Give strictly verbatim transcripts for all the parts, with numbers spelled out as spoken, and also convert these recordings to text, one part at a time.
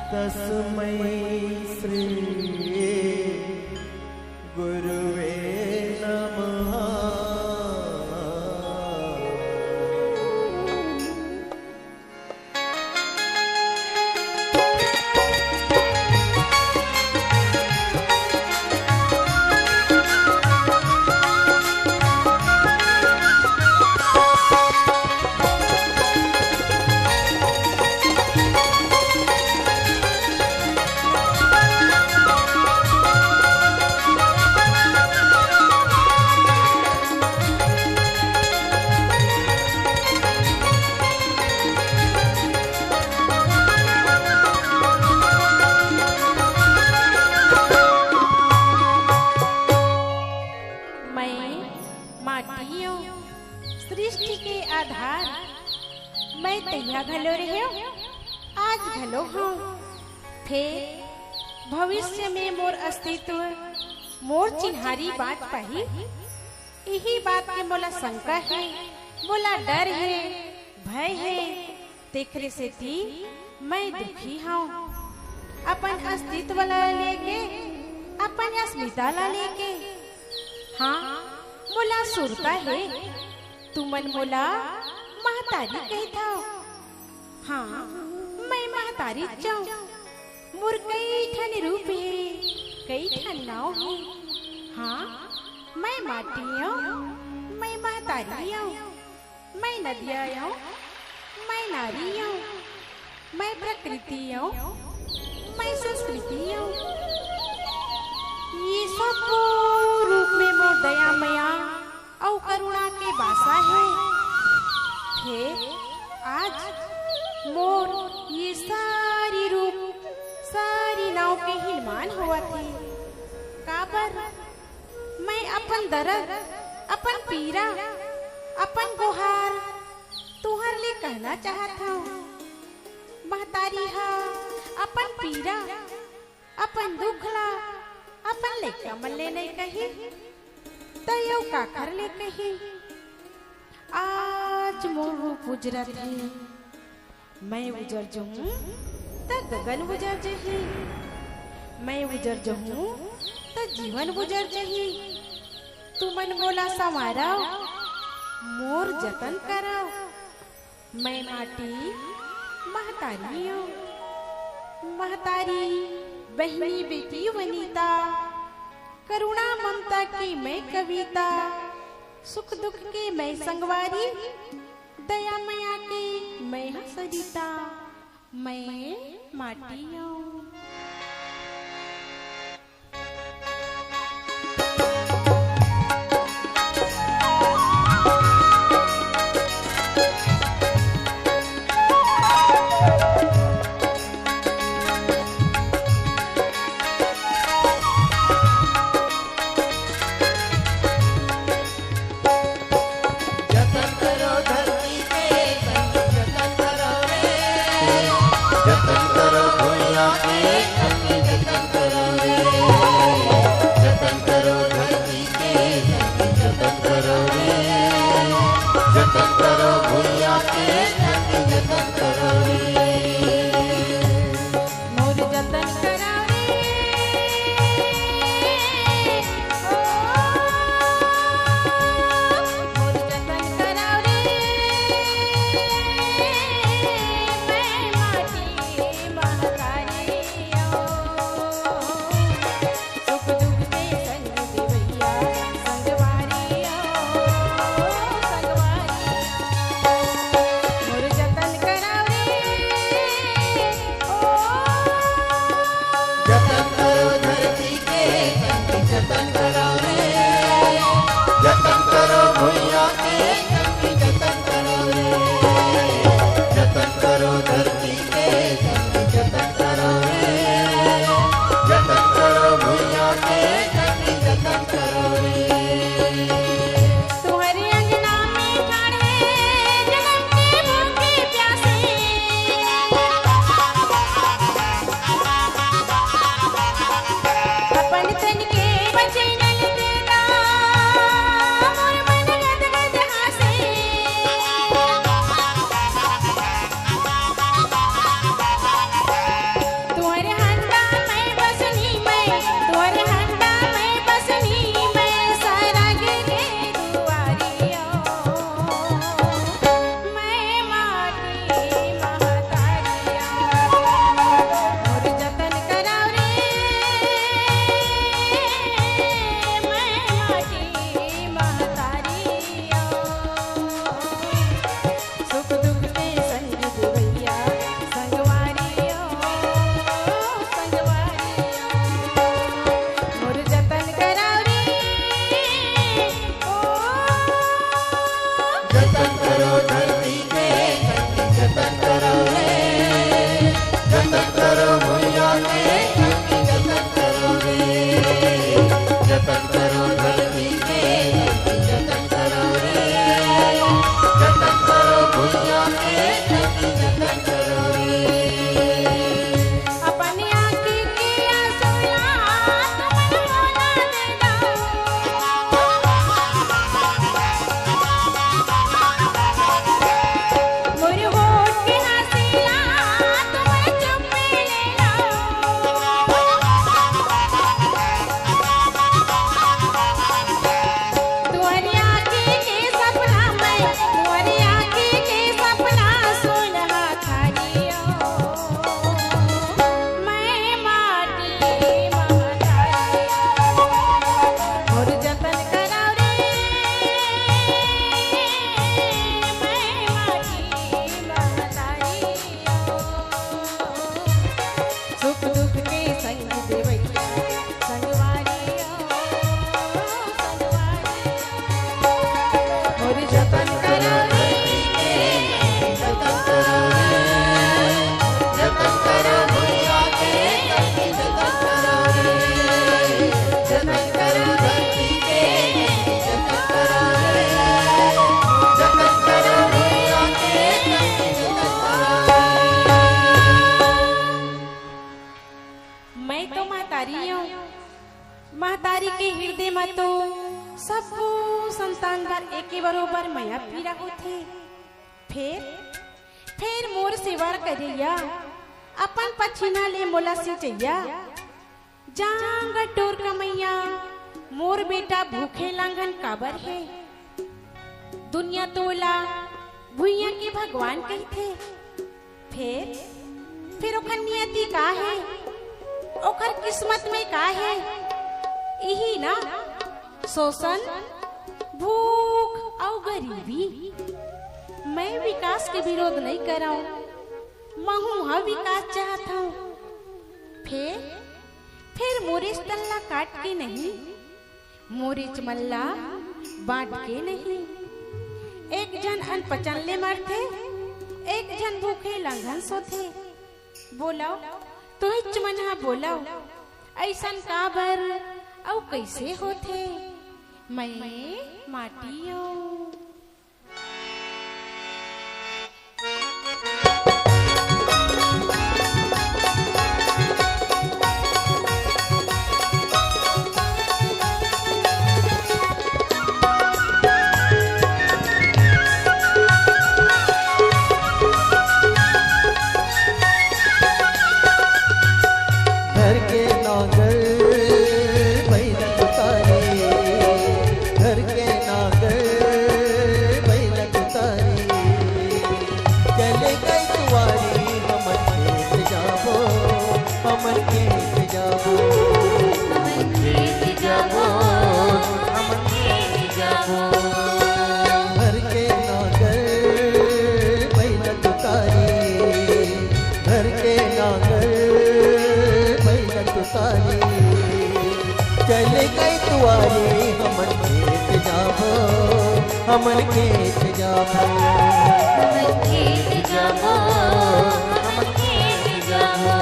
तस्मै श्री गुरुवे नमः। मैं माटी अउ सृष्टि के आधार। मैं तइहा घलो रहेंव, आज घलो हंव, फेर भविष्य में मोर अस्तित्व, मोर चिन्हारी बांच पाही। इही बात के मोला शंका हे, मोला डर हे, भय हे, तेखरे सेती मैं दुखी हंव। अपन अस्तित्व ला लेके, अपन अस्मिता ला लेके। हां, मोला सुरता हे, तुमन मोला महतारी कहिथव। हां, मैं महतारी चौं। मोर कई ठन रूप हे, कई ठन नाव हे। हां, मैं माटी अउं, मैं महतारी अउं, मैं नदिया अउं, मैं नारी अउं, मैं प्रकृति अउं, मैं संस्कृति अउं। ये सब रूप में मोर दया मया अउ करुणा के बासा हे। फेर आज मोर ये सारी रूप, सारी नाव के हिनमान होवत हे। काबर? मैं अपन दरद, अपन पीरा, अपन गोहार तुंहर ले कहना चाहत हंव। महतारी ह अपन पीरा, अपन दुख ला अपन लइका मन ले नइ कही, त अउ काखर ले कही? आज मोर रूप उजरत हे। मैं उजर जहूं, त गगन उजर जही। मैं उजर जहूं, त जीवन उजर जही। तुमन मोला संवारव, मोर जतन करव। मैं माटी महतारी अउं। महतारी, बहिनी, बेटी वनिता, करुणा ममता के मैं कविता, सुख दुख के मैं संगवारी, दया मया के मैं ह सरिता, मैं माटी अउं। जतन करो धरती के, जतन करो रे। जतन करो भुइयां तो सबो संतान बर एके बरोबर मया पीरा होथे। फेर, फेर मोर सेवा करइया, अपन पछिना ले मोला सिंचइया, जांगर टोर कमइया, मोर बेटा भूखे लांघन काबर हे? दुनिया तो ओला भुइयां के भगवान कहिथे। फेर, फेर ओखर नियति का हे? ओखर किस्मत में का हे? इही ना, शोषण, भूख अउ गरीबी। मैं विकास के विरोध नइ करंव, महूं ह विकास चाहत हंव। फेर, फेर मोरेच तन ला काट के नहीं, मोरेच मन ला बांट के नहीं। एक झन अनपचन ले मरथे, एक झन भूखे लांघन सोथे। बोलव, तुहिच मन ह बोलव, अइसन काबर अउ कइसे होथे? मैं माटी अव। घर के नांगर बइला तुतारी, घर के नांगर बइला तुतारी। चले गई तुवारी हमन खेत जाबो, हमन खेत जाबो, हमन खेत जाबो, हमन खेत जाबो। घर के नांगर बइला तुतारी, घर के नांगर बइला तुतारी। चले गई तुवारी हमन खेत जाबो, हमन खेत जाबो, हमन खेत जाबो, हमन खेत जाबो।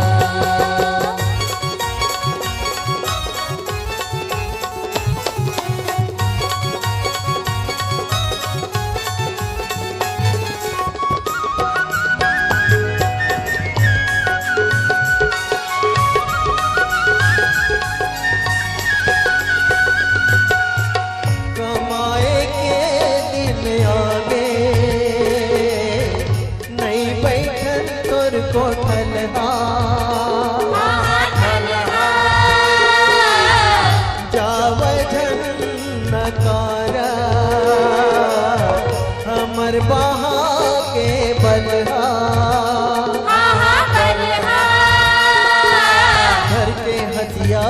कमाए के दिन आगे, नइ बइठन तोर कोठलहा। जावय झन नकारा हमर बहा के बलहा। घर के हँसिया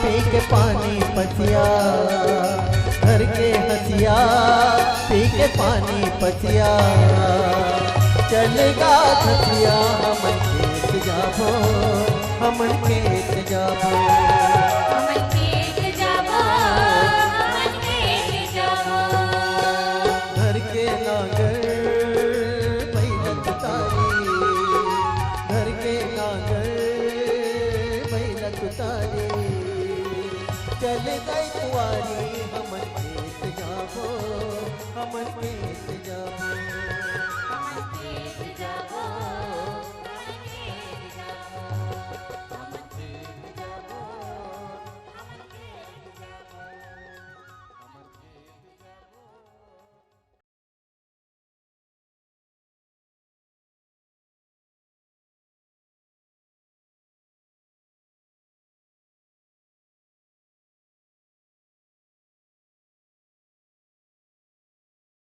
पी के पानी पसिया, घर के हँसिया पी के पानी पसिया। चल गा धसिया हमन खेत जाबो, हमन खेत जाबो। हमन खेत जाबो, हमन खेत जाबो। घर के नांगर बइला तुतारी, घर के नांगर बइला तुतारी। चल गई तुवारी हमन खेत जाबो, हमन खेत जाबो।